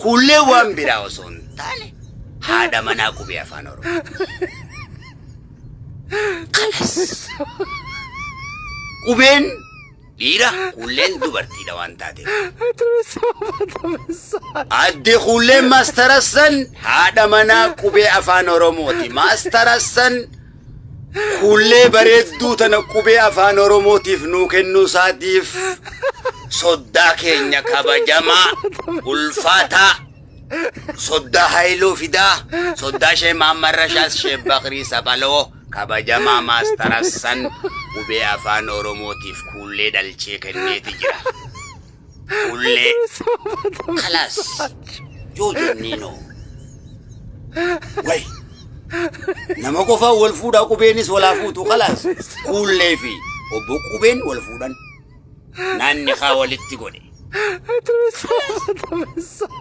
Kuullee waan biraa osoo hin taane haadha manaa qubee afaan Oromoo. Kalas. Qubeen dhiira, kuulleen dubartiidha waan taateef. Adde Kuulleen Maasterassan haadha manaa qubee afaan Oromooti. Maasterassan kuullee bareedduu tana qubee afaan Oromootiif nuu kennuu isaatiif soddaa keenya kabajamaa ulfaataa soddaa Haayiluu Fidaa, soddaa ishee Mahammad Rashaas, Sheek Bakrii Saphaloo, kabajamaa Maasterassan qubee afaan Oromootiif kuullee dhalchee kenneeti jira. Kuullee kalaas yoo jenniinoo. Way nama qofaan wal fuudhaa, qubeenis walaa fuutu. Kalaas, kuullee fi obbo qubeen wal fuudhan. Naanni kaa walitti godhe.